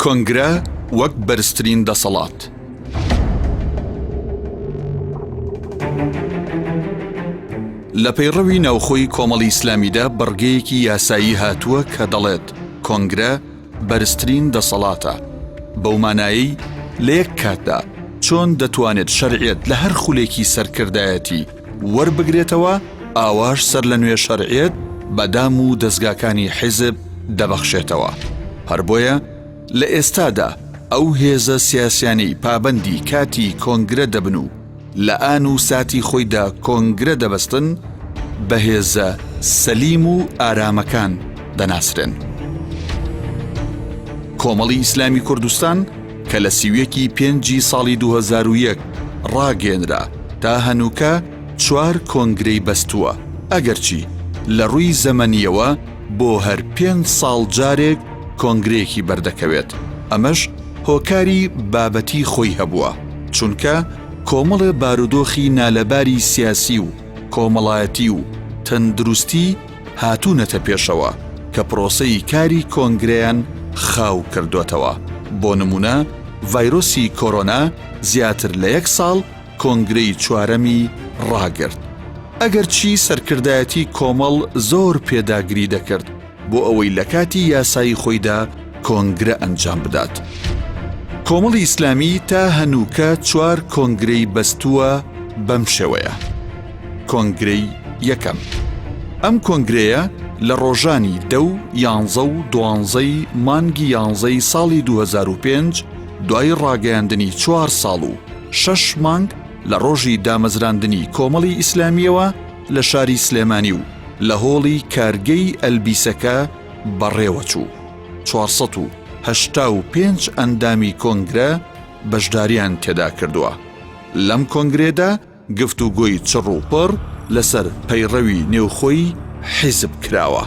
کۆنگرە وەک بەرزترین دەسەڵات. لە پەیڕەوی ناوخۆی کۆمەڵی ئیسلامیدا بڕگەیەکی یاسایی هاتووە کە دەڵێت کۆنگرە بەرزترین دەسەڵاتە، بەو مانایەی لە یەک کاتدا چۆن دەتوانێت شەرعیەت لە هەر خولێکی سەرکردایەتی وەربگرێتەوە، ئاواش سەرلەنوێ شەرعیەت بە دام و دەزگاکانی حیزب دەبەخشێتەوە. هەر بۆیە لە ئێستادا ئەو هێزە سیاسیانەی پابەندی کاتی کۆنگرە دەبن و لە ئان و ساتی خۆیدا کۆنگرە دەبەستن، بە هێزە سەلیم و ئارامەکان دەناسرێن. کۆمەڵی ئیسلامی کوردستان کە لە 31 ی پێنجی ساڵی 2001 ڕاگەیەنرا تا هەنووکە چوار کۆنگرەی بەستووە، ئەگەرچی لە ڕووی زەمەنییەوە بۆ هەر پێنج ساڵ جارێک کۆنگرەیەکی بەردەکەوێت، ئەمەش هۆکاری بابەتی خۆی هەبووە، چونکە کۆمەڵێ بارودۆخی نالەباری سیاسی و کۆمەڵایەتی و تەندروستی هاتوونەتە پێشەوە کە پرۆسەی کاری کۆنگرەیان خاو کردۆتەوە، بۆ نموونە ڤایرۆسی کۆرۆنا زیاتر لە یەک ساڵ کۆنگرەی چوارەمی ڕاگرت. ئەگەرچی سەرکردایەتی کۆمەڵ زۆر پێداگری دەکرد بۆ ئەوەی لە کاتی یاسایی خۆیدا کۆنگرە ئەنجام بدات. کۆمەڵی ئیسلامی تا هەنووکە چوار کۆنگرەی بەستووە بەم شێوەیە. کۆنگرەی یەکەم. ئەم کۆنگرەیە لە ڕۆژانی دە و یانزە و دوانزەی مانگی یانزەی ساڵی 2005 دوای ڕاگەیاندنی چوار ساڵ و شەش مانگ لە ڕۆژی دامەزراندنی کۆمەڵی ئیسلامییەوە لە شاری سلێمانی و لە هۆڵی کارگەی ئەلبیسەکە بەڕێوەچوو. 485 ئەندامی کۆنگرە بەشداریان تێدا کردووە. لەم کۆنگرەیەدا گفتوگۆی چڕ و پڕ لەسەر پەیڕەوی نێوخۆی حیزب کراوە.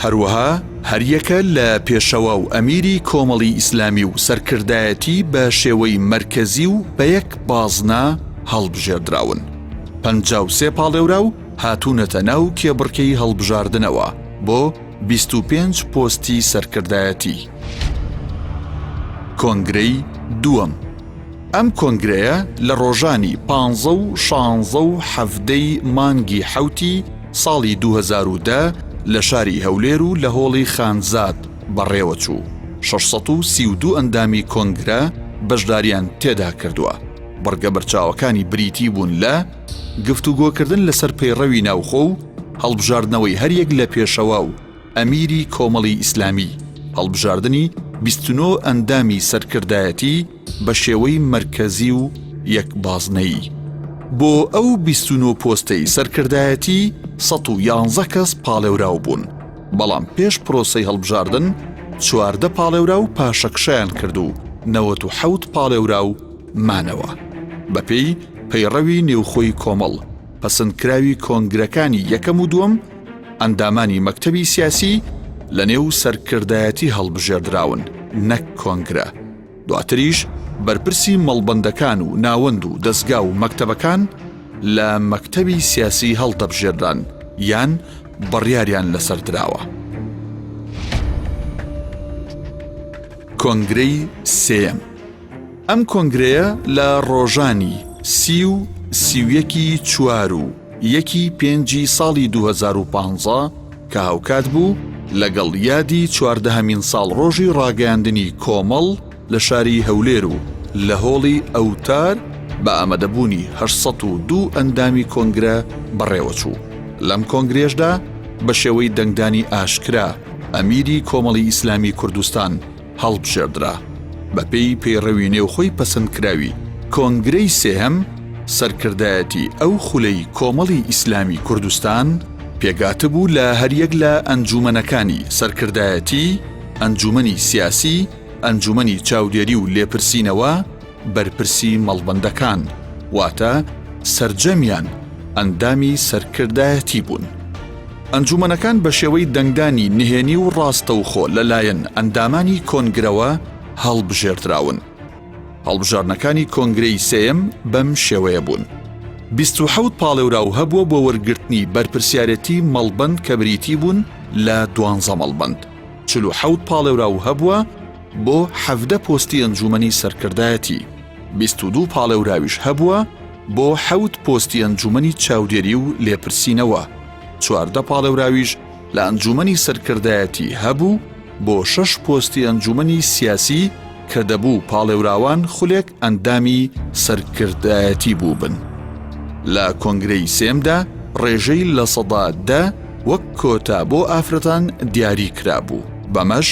هەروەها هەریەکە لە پێشەوا و ئەمیری کۆمەڵی ئیسلامی و سەرکردایەتی بە شێوەی مەرکەزی و بە یەک بازنە هەڵبژێردراون. 53 پاڵێوراو هاتوونەتە ناو کێبڕکێی هەڵبژاردنەوە بۆ 25 پۆستی سەرکردایەتی. کۆنگرەی دووەم. ئەم کۆنگرەیە لە ڕۆژانی پانزە و شانزە و حەڤدەی مانگی حەوتی ساڵی 2010 لە شاری هەولێر و لە هۆڵی خانزاد بەڕێوەچوو، 632 ئەندامی کۆنگرە بەشداریان تێدا کردووە، بڕگە بەرچاوەکانی بریتی بوون لە، گفتوگۆکردن لەسەر پەیڕەوی ناوخۆ و هەڵبژاردنەوەی هەریەک لە پێشەوا و ئەمیری کۆمەڵی ئیسلامی، هەڵبژاردنی 29 ئەندامی سەرکردایەتی بە شێوەی مەرکەزی و یەک بازنەیی. بۆ ئەو 29 پۆستەی سەرکردایەتی 111 کەس پاڵێوراو بوون، بەڵام پێش پرۆسەی هەڵبژاردن 14 پاڵێوراو پاشەکشەیان کرد و 97 پاڵێوراو مانەوە. بەپێی پەیڕەوی نێوخۆی کۆمەڵ، پەسندکراوی کۆنگرەکانی یەکەم و دووەم، ئەندامانی مەکتەبی سیاسی لە نێو سەرکردایەتی هەڵبژێردراون نەک کۆنگرە، دواتریش بەرپرسی مەڵبەندەکان و ناوەند و دەزگا و مەکتەبەکان لە مەکتەبی سیاسی هەڵدەبژێردران یان بڕیاریان لەسەر دراوە. کۆنگرەی سێیەم. ئەم کۆنگرەیە لە ڕۆژانی سی و 31 ی چوار و یەکی پێنجی ساڵی 2015 کە هاوکات بوو لەگەڵ یادی چواردەهەمین ساڵڕۆژی ڕاگەیاندنی کۆمەڵ لە شاری هەولێر و لە هۆڵی ئەوتار بە ئامادەبوونی 802 ئەندامی کۆنگرە بەڕێوەچوو. لەم کۆنگرەیەشدا بە شێوەی دەنگدانی ئاشکرا ئەمیری کۆمەڵی ئیسلامی کوردستان هەڵبژێردرا. بەپێی پەیڕەوی نێوخۆی پەسەندکراوی کۆنگرەی سێهەم، سەرکردایەتی ئەو خولەی کۆمەڵی ئیسلامی کوردستان پێکهاتبوو لە هەریەک لە ئەنجوومەنەکانی سەرکردایەتی، ئەنجوومەنی سیاسی، ئەنجوومەنی چاودێری و لێپرسینەوە، بەرپرسی مەڵبەندەکان، واتە سەرجەمیان ئەندامی سەرکردایەتی بوون. ئەنجوومەنەکان بە شێوەی دەنگدانی نهێنی و ڕاستەوخۆ لەلایەن ئەندامانی کۆنگرەوە هەڵبژێردراون. هەڵبژاردنەکانی کۆنگرەی سێیەم بەم شێوەیە بوون. 27 پاڵێوراو هەبووە بۆ وەرگرتنی بەرپرسیارێتی مەڵبەند کە بریتی بوون لە دوانزە مەڵبەند. 47 پاڵێوراو هەبووە بۆ 17 پۆستی ئەنجومەنی سەرکردایەتی، 22 پاڵێوراویش هەبووە بۆ حەوت پۆستی ئەنجومەنی چاودێری و لێپرسینەوە، 14 پاڵێوراویش لە ئەنجومەنی سەرکردایەتی هەبوو بۆ شەش پۆستی ئەنجومەنی سیاسی کە دەبوو پاڵێوراوان خولێک ئەندامی سەرکردایەتی بووبن. لە کۆنگرەی سێمدا ڕێژەی 10% وەک کۆتا بۆ ئافرەتان دیاری کرابوو، بەمەش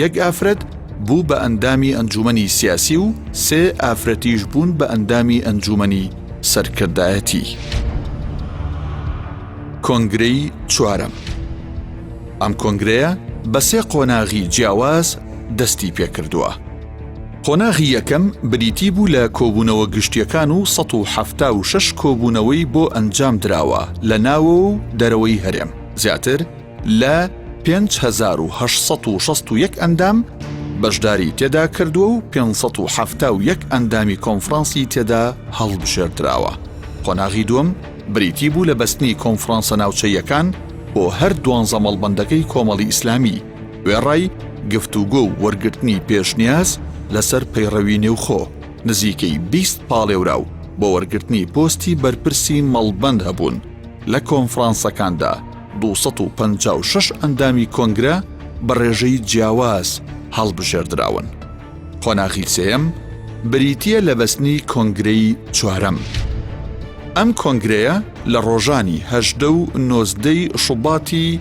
یەک ئافرەت بوو بە ئەندامی ئەنجومەنی سیاسی و سێ ئافرەتیش بوون بە ئەندامی ئەنجومەنی سەرکردایەتی. کۆنگرەی چوارەم ئەم کۆنگرەیە بە سێ قۆناغی جیاواز دەستی پێکردووە. قۆناغی یەکەم بریتی بوو لە کۆبوونەوە گشتیەکان و 176 کۆبوونەوەی بۆ ئەنجام دراوە لە ناوە و دەرەوەی هەرێم زیاتر لە 5861 ئەندام بەشداری تێدا کردووە و 571 ئەندامی کۆنفرانسی تێدا هەڵبژێردراوە. قۆناغی دووەم بریتی بوو لە بەستنی کۆنفرانسە ناوچەییەکان بۆ هەر دوانزە مەڵبەندەکەی کۆمەڵی ئیسلامی، وێڕای گفتوگۆ و وەرگرتنی پێشنیاز لەسەر پەیڕەوی نێوخۆ، نزیکەی 20 پاڵێوراو بۆ وەرگرتنی پۆستی بەرپرسی مەڵبەند هەبوون، لە کۆنفرانسەکاندا 256 ئەندامی کۆنگرە بە ڕێژەی جیاواز هەڵبژێردراون. قۆناغی سێیەم بریتییە لە بەستنی کۆنگرەی چوارەم. ئەم کۆنگرەیە لە ڕۆژانی 18 و 19 شوباتی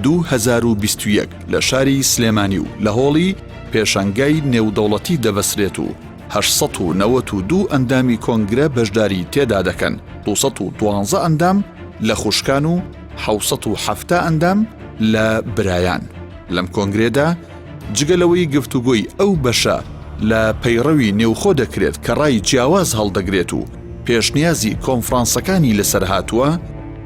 2021 لە شاری سلێمانی و لە هۆڵی پێشانگای نێودەوڵەتی دەبەسرێت و 892 ئەندامی کۆنگرە بەشداری تێدا دەکەن، 212 ئەندام لە خوشکان و 770 ئەندام لە برایان. لەم کۆنگرێدا جگە لەوەی گفتوگۆی ئەو بەشە لە پەیڕەوی نێوخۆ دەکرێت کە ڕای جیاواز هەڵدەگرێت و پێشنیازی کۆنفرانسەکانی لەسەر هاتووە،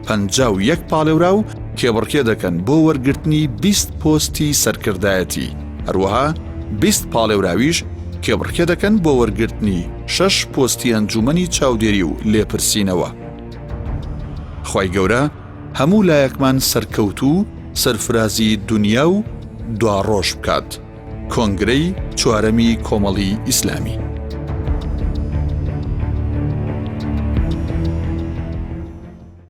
51 پاڵێوراو کێبڕکێ دەکەن بۆ وەرگرتنی 20 پۆستی سەرکردایەتی، هەروەها 20 پاڵێوراویش کێبڕکێ دەکەن بۆ وەرگرتنی شەش پۆستی ئەنجوومەنی چاودێری و لێپرسینەوە. خوای گەورە هەموو لایەکمان سەرکەوتوو و سەرفرازی دونیا و دواڕۆژ بکات. کۆنگرەی چوارەمی کۆمەڵی ئیسلامی.